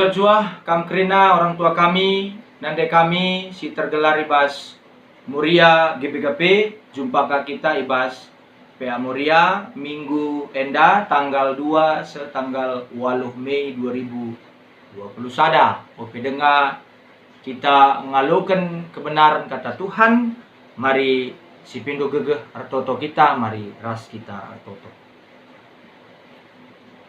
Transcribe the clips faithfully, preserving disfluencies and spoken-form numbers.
Juah-juah kam kerina orang tua kami, nande kami si tergelar i bas Moria G B K P, jumpa ka kita i bas P A Moria minggu enda tanggal dua seh tanggal waluh Mei dua ribu dua puluh sada. Ope denga kita ngaloken kebenaran kata Tuhan, mari sipindo gegeh ertoto kita, mari ras kita ertoto.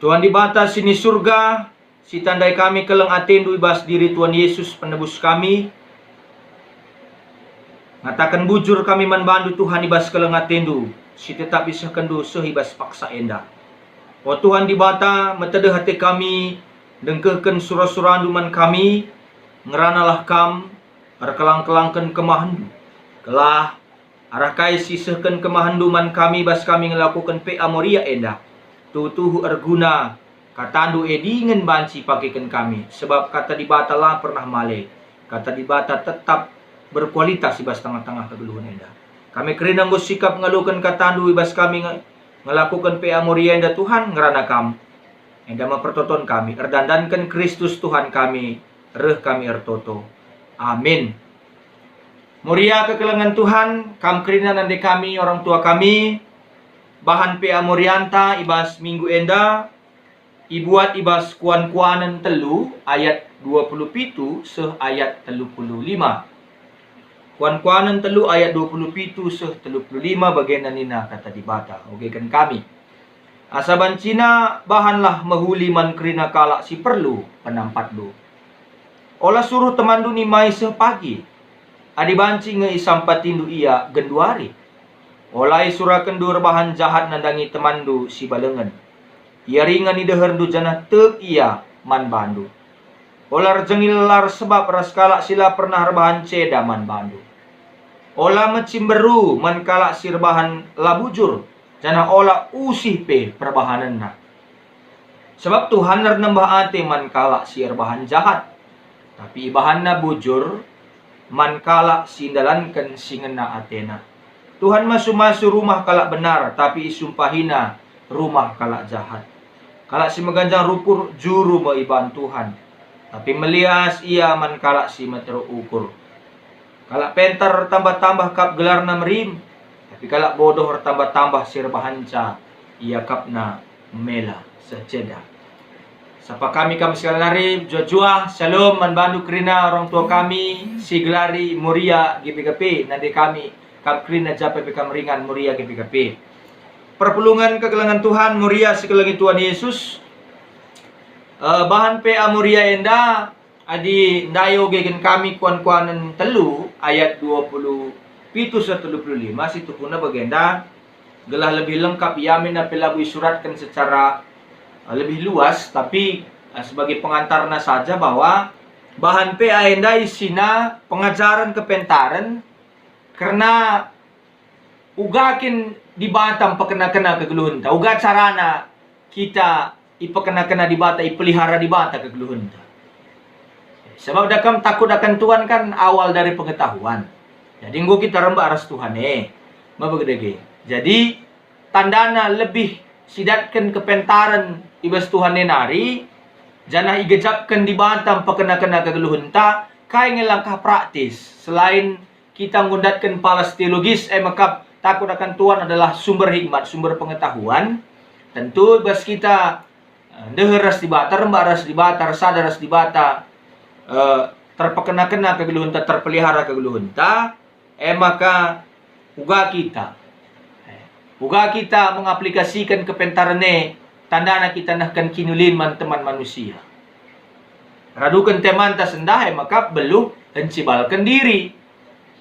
Tuhan Dibata si ni Surga, sitandai kami keleng atendu i bas diri Tuhan Yesus Penebus kami. Ngataken bujur kami man bandu Tuhan i bas keleng atendu, si tetap isehkenndu seh i bas paksa enda. O Tuhan Dibata, metedeh ate kami ndengkehken sura-surandu man kami, ngeranalah kam, erkelang-kelangken kemahenndu, gelah arah kai si isehken kemahenndu man kami bas kami ngelakoken P A Moria enda, tuhu-tuhu erguna katandu e dingen banci ipakeken kami, sebab kata Dibata la pernah male, kata Dibata tetap berkualitas i bas tengah-tengah kegeluhen enda. Kami kerina enggo sikap ngaloken katandu i bas kami nge-, ngelakoken P A Moria enda, Tuhan, ngerana kam. Enda me pertoton kami, erdandanken Kristus Tuhan kami, reh kami ertoto. Amin. Moria kekelengen Tuhan, kam kerina nande kami, orang tua kami, bahan P A Morianta i bas minggu enda, ibuat i bas Kuan-kuanen telu ayat dua puluh pitu seh ayat telu puluh lima. Kuan-kuanen telu ayat dua puluh pitu seh telu puluh lima bagenda nina kata Dibata, ogeken kami. Asa bancina bahanlah mehuli man kerina kalak si perlu penampatndu. Ola suruh temanndu nimai seh pagi, adi banci nge isampatindu ia genduari. Ola isurakenndu erbahan jahat nandangi temanndu si balengen. Ia ringan i deherndu janah tek ia man bandu. Ola erjengil la ersebap ras kalak si la pernah erbahan ceda man bandu. Ola mecimberu man kalak si erbahan la bujur, janah ola usih pe perbahanenna. Sebab Tuhan ernembeh ate man kalak si erbahan jahat, tapi ibahanNa bujur man kalak si ndalanken si ngena atena. Tuhan masu-masu rumah kalak benar, tapi isumpahiNa rumah kalak jahat. Kalak si meganjang rukur juru me iban Tuhan, tapi melias ia man kalak si meteruk ukur. Kalak pentar ertambah-tambah kap gelarna merim, tapi kalak bodoh ertambah-tambah si erbahanca iakapna mela seh ceda. Sapa kami kam sekali nari, juah-juah, Shalom man bandu kerina orang tua kami si gelari Moria G B K P, nande kami kam kerina japai pe kam ringan Moria G B K P. Perpulungen kekelengen Tuhan, Moria si kelengi Tuhan Yesus. Eh, bahan P A Moria enda, adi ndai ogeken kami Kuan-kuanen telu ayat dua puluh pitu seh telu puluh lima, si tuhuna bagenda, gelah lebih lengkap iamin ape labo isuratken secara, eh, lebih luas, tapi, eh, sebagai pengantarna saja bahwa bahan P A enda isina pengajaren kepentaren kerna uga kin Dibata mpekena-kena kegeluhenta, uga carana kita ipekena-kena Dibata, ipelihara Dibata kegeluhenta. Sebab dakam takut akan Tuhan kan awal dari pengetahuan. Jadi enggo kita rembak ras Tuhan e, mebegedege. Jadi tandana lebih sidatken kepentaren i bas Tuhan e nari, janah igejapken Dibata mpekena-kena kegeluhenta, kai nge langkah praktis selain kita nggundatken palas teologis, e mekap takut akan Tuhan adalah sumber hikmat, sumber pengetahuan. Tentu bas kita, eh, ndeher ras Dibata, rembak ras Dibata, ersada ras Dibata, eh, terpekena-kena kegeluhenta, terpelihara kegeluhenta, e maka uga kita, eh, uga kita mengaplikasiken kepentaren e, tandana kita nehken kiniulin man teman manusia. Raduken temanta sendah, e maka beluh encibalken diri.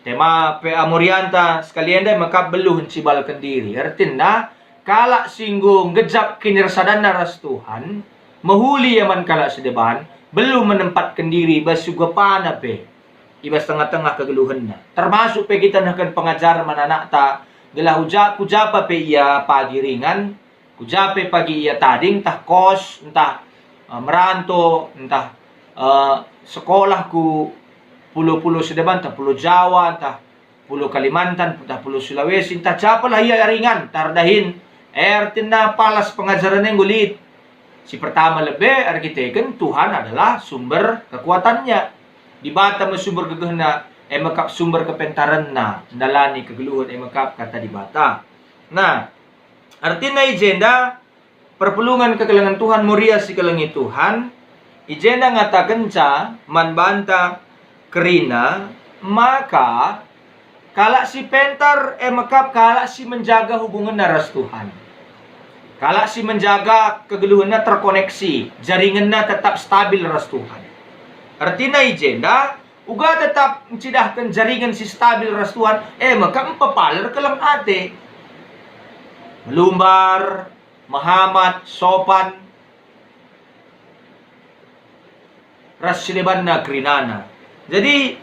Tema P A Morianta sekali enda, e maka beluh encibalken diri. Ertina, kalak si enggo nggejap kinirsadanna ras Tuhan, mehuli ia man kalak si deban, beluh menempatken diri bas sugapana pe i bas tengah-tengah kegeluhenna. Termasuk pe kita nehken pengajaren man anakta, gelah uja-, ku japa pe ia pagi ringan, ku ja pe pagi ia tading, ntah kos, ntah, eh, meranto, ntah, eh, sekolah ku pulau-pulau si deban, ntah Pulau Jawa, ntah Pulau Kalimantan, ntah Pulau Sulawesi, ntah ja pe lah ia ringan, ntah erdahin, eh, ertina palas pengajaren e enggo lit. Si pertama lebe erkiteken Tuhan adalah sumber kekuatannya. Dibata me sumber gegehna, e mekap sumber kepentarenna, ndalani kegeluhen e mekap kata Dibata. Nah, ertina i jenda perpulungen kekelengen Tuhan, Moria si kelengi Tuhan, i jenda ngatakenca man banta kerina, maka kalak si pentar e mekap kalak si menjaga hubungenna ras Tuhan. Kalak si menjaga kegeluhenna terkoneksi, jaringenna tetap stabil ras Tuhan. Ertina i jenda, uga tetap ncidahken jaringen si stabil ras Tuhan, e mekap mpepaler keleng ate. Melumbar, mehamat, sopan, ras si debanna kerinana. Jadi,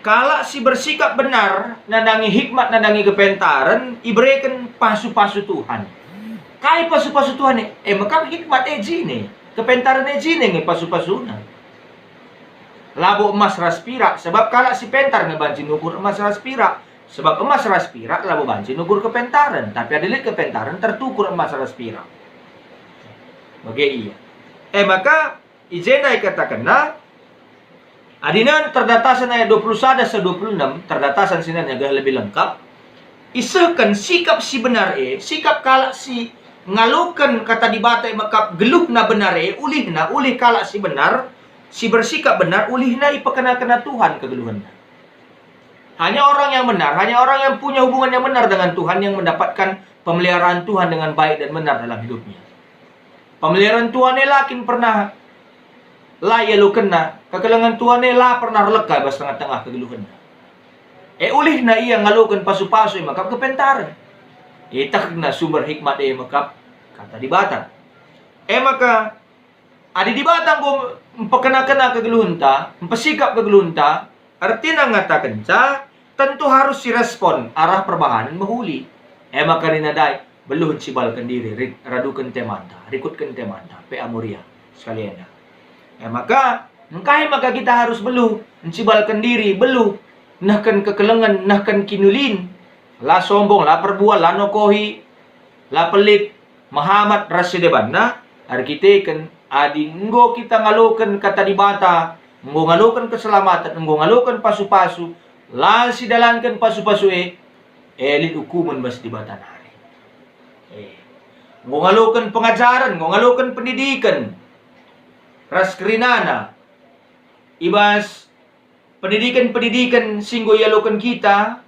kalak si bersikap benar nandangi hikmat, nandangi kepentaren, ibereken pasu-pasu Tuhan. Kai pasu-pasu Tuhan e? E mekap hikmat e jine, kepentaren e jine nge pasu-pasuna. Labo emas ras pirak, sebab kalak si pentar nge banci nukur emas ras pirak. Sebab emas ras pirak labo banci nukur kepentaren, tapi adi lit kepentaren tertukur emas ras pirak. Bage ia. E maka, i jenda ikatakenna, adina terdatasen ayat dua puluh sada seh dua puluh enam, terdatasen sinan nyagah lebih lengkap, isehken sikap si benar e, sikap kalak si ngaloken kata Dibata e mekap geluhna benar e, ulihna, ulih kalak si benar, si bersikap benar, ulihna ipekena-kena Tuhan kegeluhenna. Hanya orang yang benar, hanya orang yang punya hubungan yang benar dengan Tuhan yang mendapatkan pemeliharaan Tuhan dengan baik dan benar dalam hidupnya. Pemeliharaan Tuhan e la kin pernah la ialokenna, kekelengen Tuhan e la pernah erleka i bas tengah-tengah kegeluhenna. E ulihna ia ngaloken pasu-pasu e mekap kepentaren. Ietehna sumber hikmat e mekap kata Dibata. E maka, adi Dibata enggo mpekena-kena kegeluhenta, mpesikap kegeluhenta, ertina ngatakenca, tentu harus sirespon arah perbahanen mehuli. E maka nina ndai, beluh ncibalken diri, ri-, raduken temanta, rikutken temanta, P A Moria sekali enda. E maka, engkai maka kita harus beluh, ncibalken diri, beluh, nehken kekelengen, nehken kiniulin, la sombong, la perbual, la nokohi, la pelit, mehamat ras si debanna, erkiteken adi enggo kita ngaloken kata Dibata, enggo ngaloken keselamaten, enggo ngaloken pasu-pasu, la sidalanken pasu-pasu e, e lit ukumen bas Dibata nari. E. Enggo ngaloken pengajaren, enggo ngaloken pendidiken ras kerinana i bas pendidiken-pendidiken si enggo ialoken kita,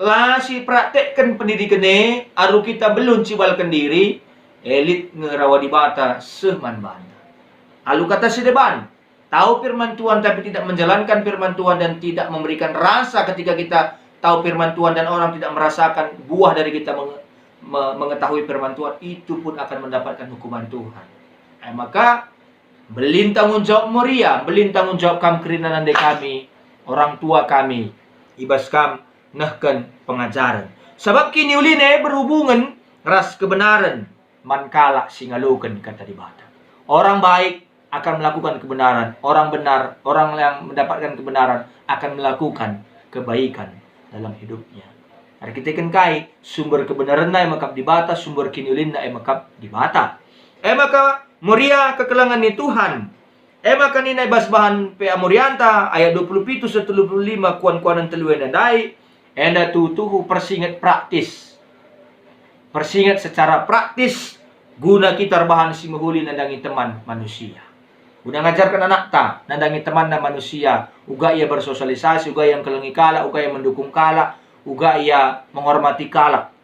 la sipraktekken pendidiken e, alu kita beluh ncibalken diri, e lit nge rawa Dibata seh man banta. Alu kata si deban, tahu firman Tuhan tapi tidak menjalankan firman Tuhan dan tidak memberikan rasa ketika kita tahu firman Tuhan dan orang tidak merasakan buah dari kita menge-, me-, mengetahui firman Tuhan, itu pun akan mendapatkan hukuman Tuhan. E maka, mbelin tanggung jawab Moria, mbelin tanggung jawab kam kerina nande kami, orang tua kami, i bas kam nehken pengajaren. Sabap kiniulin e berhubungen ras kebenaren man kalak si ngaloken kata Dibata. Orang baik akan melakukan kebenaran, orang benar, orang yang mendapatkan kebenaran akan melakukan kebaikan dalam hidupnya. Erkiteken kai? Sumber kebenarenna e mekap Dibata, sumber kiniulinna e mekap Dibata. E maka, Moria kekelengen ni Tuhan. E maka nina i bas bahan P A Morianta, ayat dua puluh pitu seh telu puluh lima, kuan-kuanen telu enda ndai, enda tuhu-tuhu persinget praktis. Persinget secara praktis guna kita erbahan si mehuli nandangi teman manusia. Guna ngajarken anakta nandangi temanna manusia, uga ia bersosialisasi, uga ia ngkelengi kalak, uga ia mendukung kalak, uga ia menghormati kalak.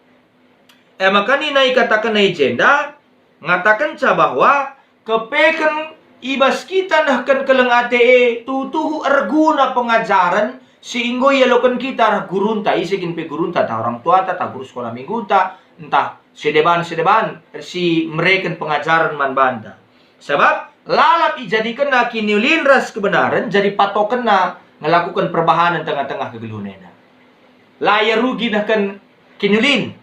E maka nina ikatakenna i jenda, ngatakenca bahwa kepeken i bas kita nehken keleng ate e tuhu-tuhu erguna pengajaren si enggo ialoken kita arah gurunta, ise kin pe gurunta, tah orang tuata, tah guru sekolah minggunta, ntah si deban-si deban si mereken pengajaren man banta. Sabap lalap ijadikenna kiniulin ras kebenaren jadi patokenna ngelakuken perbahanen tengah-tengah kegeluhen enda. La ia rugi nehken kiniulin,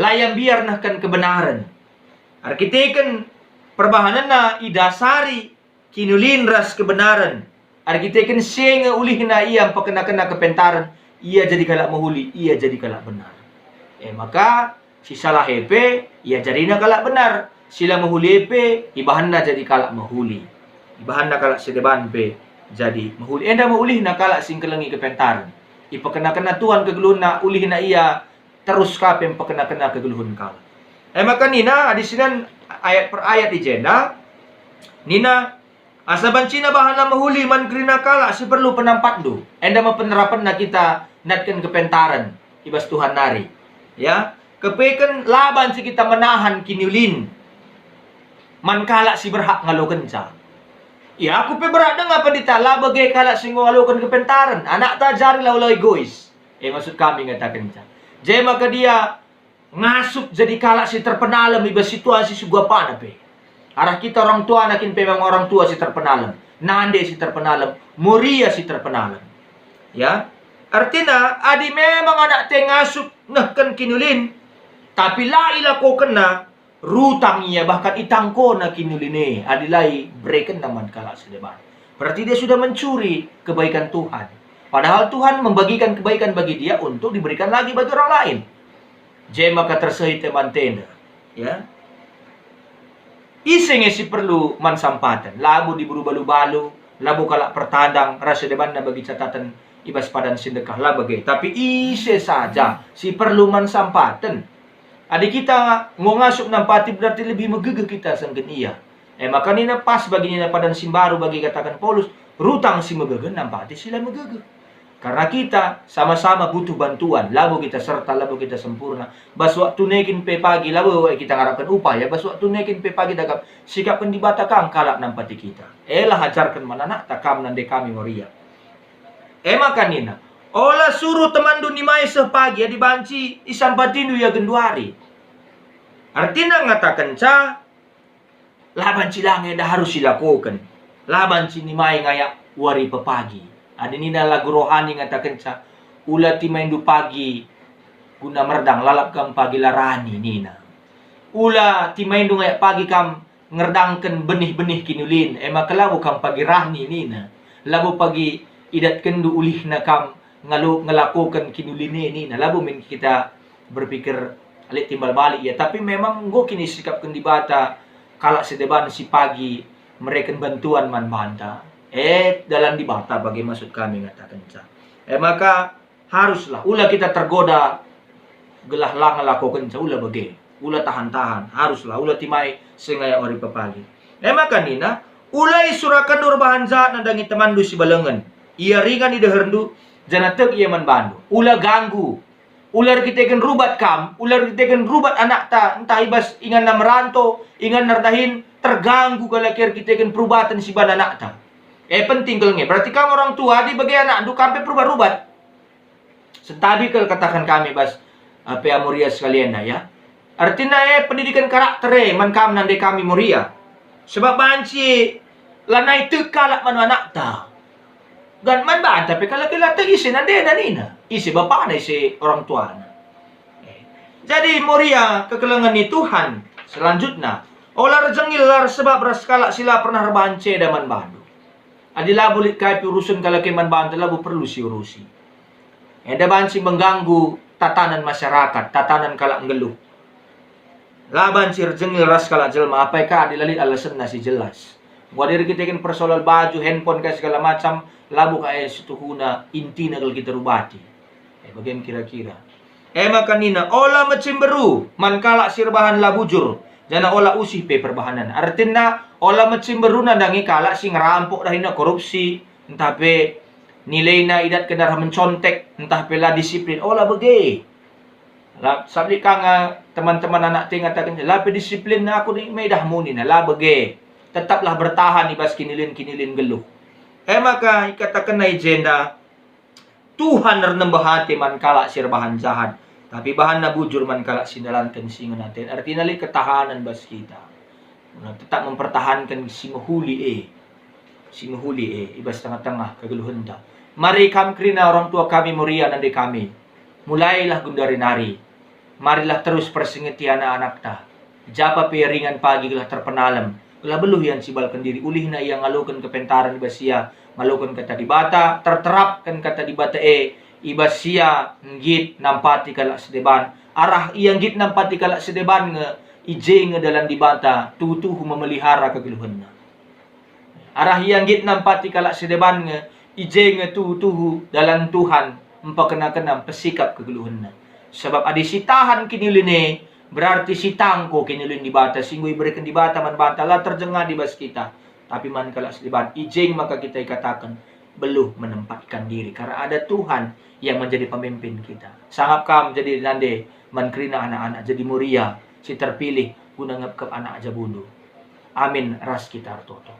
la ia mbiar nehken kebenaren. Erkiteken perbahanenna idasari kiniulin ras kebenaren. Erkiteken si e nge ulihna ia mpekena-kena kepentaren, ia jadi kalak mehuli, ia jadi kalak benar. E maka, si salah e pe, ia jadina kalak benar. Si la mehuli e pe ibahanna jadi kalak mehuli. Ibahanna kalak si deban pe jadi mehuli. Enda me ulihna kalak si ngkelengi kepentaren. Ipekena-kena Tuhan kegeluhenna, ulihna ia terus ka pe mpekena-kena kegeluhen kalak. E maka nina, adi sinan ayat per ayat i jenda, nina, "Asa bancina bahanna mehuli man kerina kalak si perlu penampatndu." Enda me penerapenna kita natken kepentaren i bas Tuhan nari. Ya, kepeken la banci kita menahan kiniulin man kalak si berhak ngalokenca. Ya, aku pe berhak denga pendeta, la bage kalak si enggo ngaloken kepentaren. Anakta jari la ula egois. E, maksud kami ngatakenca. Je maka dia ngasup jadi kalak si terpenalem i bas situasi si guapana pe. Arah kita orang tuana kin pe memang orang tua si terpenalem, nande si terpenalem, Moria si terpenalem. Ya, artina adi memang anakta e ngasup nehken kiniulin, tapi la ilakokenna, rutang ia bahkan itangkona kiniulin e adi la iberekenna man kalak si deban. Berarti dia sudah mencuri kebaikan Tuhan. Padahal Tuhan membagikan kebaikan bagi dia untuk diberikan lagi bagi orang lain. Je maka tersehit e man tenda, ya. Ise nge si perlu man sampaten, labo diberu balu-balu, labo kalak pertandang, ras si debanna bagi catatan i bas padan si ndekah, la bage. Tapi ise saja si perlu man sampaten. Adi kita enggo ngasup nampati, berarti lebih megegeh kita sangken ia. E maka nina pas bagi nina padan si mbaru bagi kataken Paulus, rutang si megegeh nampati si la megegeh. Karena kita sama-sama butuh bantuan, labo kita serta, labo kita sempurna. Bas waktu nekin pe pagi, labo kita ngarapken upah, ya, bas waktu nekin pe pagi dagap, sikapken Dibata kam kalak nampati kita. Elah ajarken man anakta kam nande kami Moria. E maka nina, "Ola suruh temanndu nimai seh pagi, adi banci isampatindu ia genduari." Artina ngatakenca, la banci la nge enda harus ilakoken. La banci nimai ngayak wari pepagi. Adi nina lagu rohani ngatakenca, "Ula timaindu pagi guna merdang, lalap kam pagi la rani," nina. "Ula timaindu ngayak pagi kam ngerdangken benih-benih kiniulin, e maka labo kam pagi rani," nina. "Labo pagi idatkenndu ulihna kam ngalo-, ngelakoken kiniulin e," nina. Labo min kita berpikir lit timbal balik, ya, tapi memang enggo kin isikapken Dibata kalak si deban si pagi mereken bantuan man banta. E, dalan Dibata bage maksud kami ngatakenca. E maka haruslah, ula kita tergoda gelah la ngelakokenca, ula bage, ula tahan-tahan, haruslah, ula timai seh ngayak wari pepagi. E maka nina, "Ula isurahkenndu erbahan jahat nandangi temanndu si balengen. Ia ringan i deherndu, janah tek ia man bandu. Ula ganggu. Ula erkiteken rubat kam, ula erkiteken rubat anakta, ntah i bas inganna meranto, inganna erdahin, terganggu kalak e erkiteken perubaten si iban anakta." E, penting kal nge. Berarti kam orang tua, adi bage anakndu, kam pe perubat-rubat. Sentabi kal kataken kami bas, eh, P A Moria sekalian, ya. Artina e pendidikan karakter e man kam nande kami Moria. Sebab banci lanai tek kalak man anakta. Kan man banta pe kalak e la tek, ise nandena nina, ise bapana, ise orang tuana. Eh, jadi Moria kekelengen ni Tuhan, selanjutna, ola erjengil la ersebab ras kalak si la pernah erbahan ceda man bandu. Adi labo lit kai pe urusen kalak e man banta, labo perlu siurusi. Enda banci mengganggu tatanan masyarakat, tatanan kalak nggeluh. La banci erjengil ras kalak jelma, apai ka adi la lit alasenna si jelas. Enggo adi erkiteken persoalan baju, handphone, kai segala macam, labo ka e situhuna, intina kal kita rubati. E, bage me kira-kira. E maka nina, "Ola mecimberu man kalak si erbahan la bujur, janah ola usih pe perbahanen." Artina, ola mecimberu nandangi kalak si ngerampok, dahinna korupsi, ntah pe nilaina idatken arah mencontek, ntah pe la disiplin. Ola bage. La, sabap lit ka nge teman-teman anakta e ngataken, "La pe disiplin aku ni, medah muni na, la bage." Tetaplah bertahan i bas kiniulin-kiniulin nggeluh. E maka ikatakenna i jenda, Tuhan ernembeh ate man kalak si erbahan jahat, tapi ibahanna bujur man kalak si ndalanken si ngena aten. Artina lit ketahanen bas kita. Guna tetap mempertahanken si mehuli e, si mehuli e i bas tengah-tengah kegeluhenta. Mari kam kerina orang tua kami Moria nande kami, mulailah genduari nari. Marilah terus persingeti anak-anakta. I ja pe ia ringan pagi gelah terpenalem, gelah beluh ia nsibalken diri, ulihna ia ngaloken kepentaren i bas ia ngaloken Kata Dibata, terterapken Kata Dibata e i bas ia nggit nampati kalak si deban. Arah ia nggit nampati kalak si deban nge I je nge dalan Dibata tuhu-tuhu memelihara kegeluhenna. Arah ia nggit nampati kalak si deban nge, i je nge tuhu-tuhu dalan Tuhan mpekena-kena mpesikap kegeluhenna. Sabap adi sitahan kiniulin e, berarti sitangko kiniulin Dibata si enggo ibereken Dibata man banta la terjengah i bas kita. Tapi man kalak si deban, i je maka kita ikataken, beluh menempatkan diri, karena ada Tuhan yang menjadi pemimpin kita. Sangap kam jadi nande man kerina anak-anak, jadi Moria si terpilih guna ngepkep anak jabundu. Amin, ras kita ertoto.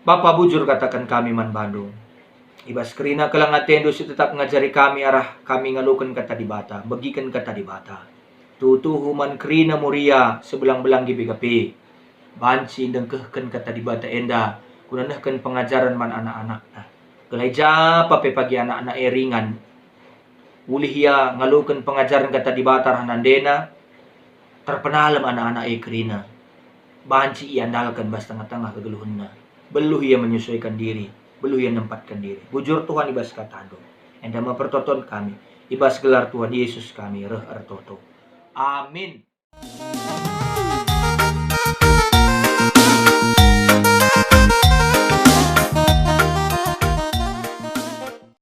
Bapa, bujur kataken kami man bandu. I bas kerina keleng atendu si tetap ngajari kami arah kami ngaloken kata Dibata, begiken kata Dibata. Tuhu-tuhu man kerina Moria sebelang-belang G B K P. Banci ndengkehken kata Dibata enda guna nehken pengajaren man anak-anakna. Gelah i ja pe pagi anak-anak e ringan, ulih ia ngaloken pengajaren kata Dibata arah nandena, terpenalem anak-anak e kerina. Banci iandalken bas tengah-tengah kegeluhenna. Beluh ia menyesuaikan diri, beluh ia nempatken diri. Bujur Tuhan i bas katandu. Enda me pertoton kami, i bas gelar Tuhan Yesus kami reh ertoto. Amin.